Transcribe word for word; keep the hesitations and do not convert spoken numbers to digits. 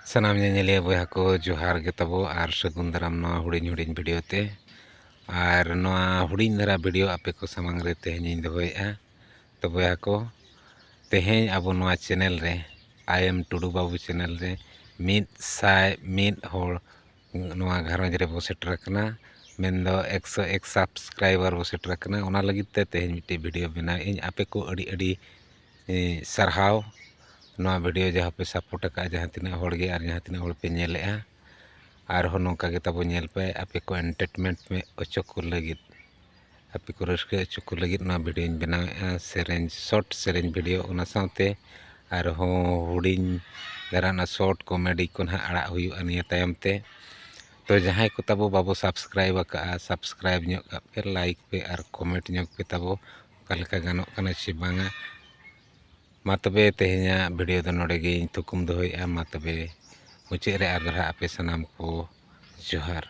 ᱥᱟᱱᱟᱢ ᱧᱮᱧᱮᱞᱤᱭᱟᱹ ᱵᱚᱭᱦᱟ ᱠᱚ ᱡᱚᱦᱟᱨ ᱜᱮ ᱛᱟᱵᱚ ᱟᱨ ᱥᱟᱹᱜᱩᱱ ᱫᱟᱨᱟᱢ ᱱᱚᱣᱟ ᱦᱩᱰᱤᱧ ᱦᱩᱰᱤᱧ ᱵᱷᱤᱰᱤᱭᱳ ᱛᱮ᱾ ᱟᱨ ᱱᱚᱣᱟ ᱦᱩᱰᱤᱧ ᱫᱷᱟᱨᱟ ᱵᱷᱤᱰᱤᱭᱳ ᱟᱯᱮ ᱠᱚ ᱥᱟᱢᱟᱝ ᱨᱮ ᱛᱮᱦᱮᱧᱤᱧ ᱫᱚᱦᱚᱭᱮᱫᱼᱟ᱾ ᱛᱚ ᱵᱚᱭᱦᱟ ᱠᱚ, ᱛᱮᱦᱮᱧ ᱟᱵᱚ ᱱᱚᱣᱟ ᱪᱮᱱᱮᱞ ᱨᱮ, ᱟᱭ ᱮᱢ ᱴᱩᱰᱩ ᱵᱟᱹᱵᱩ ᱪᱮᱱᱮᱞ ᱨᱮ ᱢᱤᱫ ᱥᱟᱭ ᱢᱤᱫ ᱦᱚᱲ ᱱᱚᱣᱟ ᱜᱷᱟᱨᱚᱸᱡᱽ ᱨᱮᱵᱚ ᱥᱮᱴᱮᱨ ᱟᱠᱟᱱᱟ᱾ ᱢᱮᱱᱫᱚ ᱮᱠᱥᱚ ᱮᱠ ᱥᱟᱵᱥᱠᱨᱟᱭᱵᱟᱨ ᱵᱚ ᱥᱮᱴᱮᱨ ᱟᱠᱟᱱᱟ᱾ ᱚᱱᱟ ᱞᱟᱹᱜᱤᱫ ᱛᱮ ᱛᱮᱦᱮᱧ ᱢᱤᱫᱴᱤᱡ ᱵᱷᱤᱰᱤᱭᱳ ᱵᱮᱱᱟᱣᱮᱫ ᱟᱹᱧ᱾ ᱟᱯᱮ ᱠᱚ ᱟᱹᱰᱤ ᱟᱹᱰᱤ ᱮ, ᱥᱟᱨᱦᱟᱣ᱾ ᱱᱚᱣᱟ ᱵᱷᱤᱰᱤᱭᱳ ᱡᱟᱦᱟᱸ ᱯᱮ ᱥᱟᱯᱳᱨᱴ ᱟᱠᱟᱫᱼᱟ, ᱡᱟᱦᱟᱸ ᱛᱤᱱᱟᱹᱜ ᱦᱚᱲ ᱜᱮ ᱟᱨ ᱡᱟᱦᱟᱸ ᱛᱤᱱᱟᱹᱜ ᱦᱚᱲ ᱯᱮ ᱧᱮᱞᱮᱫᱼᱟ, ᱟᱨᱦᱚᱸ ᱱᱚᱝᱠᱟ ᱜᱮ ᱛᱟᱵᱚ ᱧᱮᱞ ᱯᱮ᱾ ᱟᱯᱮ ᱠᱚ ᱮᱱᱴᱟᱨᱴᱮᱱᱢᱮᱱᱴ ᱦᱚᱪᱚ ᱠᱚ ᱞᱟᱹᱜᱤᱫ, ᱟᱯᱮ ᱠᱚ ᱨᱟᱹᱥᱠᱟᱹ ᱦᱚᱪᱚ ᱠᱚ ᱞᱟᱹᱜᱤᱫ ᱱᱚᱣᱟ ᱵᱷᱤᱰᱤᱭᱳᱧ ᱵᱮᱱᱟᱣᱮᱫᱼᱟ᱾ ᱥᱮᱨᱮᱧ, ᱥᱚᱨᱴ ᱥᱮᱨᱮᱧ ᱵᱷᱤᱰᱤᱭᱳ, ᱚᱱᱟ ᱥᱟᱶᱛᱮ ᱟᱨᱦᱚᱸ ᱦᱩᱰᱤᱧ ᱫᱷᱟᱨᱟ ᱚᱱᱟ ᱥᱚᱨᱴ ᱠᱚᱢᱮᱰᱤ ᱠᱚ ᱱᱟᱦᱟᱜ ᱟᱲᱟᱜ ᱦᱩᱭᱩᱜᱼᱟ ᱱᱤᱭᱟᱹ ᱛᱟᱭᱚᱢ ᱛᱮ᱾ ᱛᱚ ᱡᱟᱦᱟᱸᱭ ᱠᱚ ᱛᱟᱵᱚ ᱵᱟᱵᱚ ᱥᱟᱵᱥᱠᱨᱟᱭᱤᱵ ᱟᱠᱟᱫᱼᱟ, ᱥᱟᱵᱥᱠᱨᱟᱭᱤᱵ ᱧᱚᱜ ᱠᱟᱜ ᱯᱮ, ᱞᱟᱭᱤᱠ ᱯᱮ ᱟᱨ ᱠᱚᱢᱮᱱᱴ ᱧᱚᱜ ᱯᱮ ᱛᱟᱵᱚ, ᱚᱠᱟ ᱞᱮᱠᱟ ᱜᱟᱱᱚᱜ ᱠᱟᱱᱟ ᱪᱮ ᱵᱟᱝᱟ᱾ ᱢᱟ ᱛᱚᱵᱮ ᱛᱮᱦᱮᱧᱟᱜ ᱵᱷᱤᱰᱤᱭᱳ ᱫᱚ ᱱᱚᱰᱮ ᱜᱮᱧ ᱛᱷᱩᱠᱩᱢ ᱫᱚᱦᱚᱭᱮᱫᱼᱟ᱾ ᱢᱟ ᱛᱚᱵᱮ ᱢᱩᱪᱟᱹᱫ ᱨᱮ ᱟᱨ ᱫᱚᱦᱲᱟ ᱟᱯᱮ ᱥᱟᱱᱟᱢ ᱠᱚ ᱡᱚᱦᱟᱨ᱾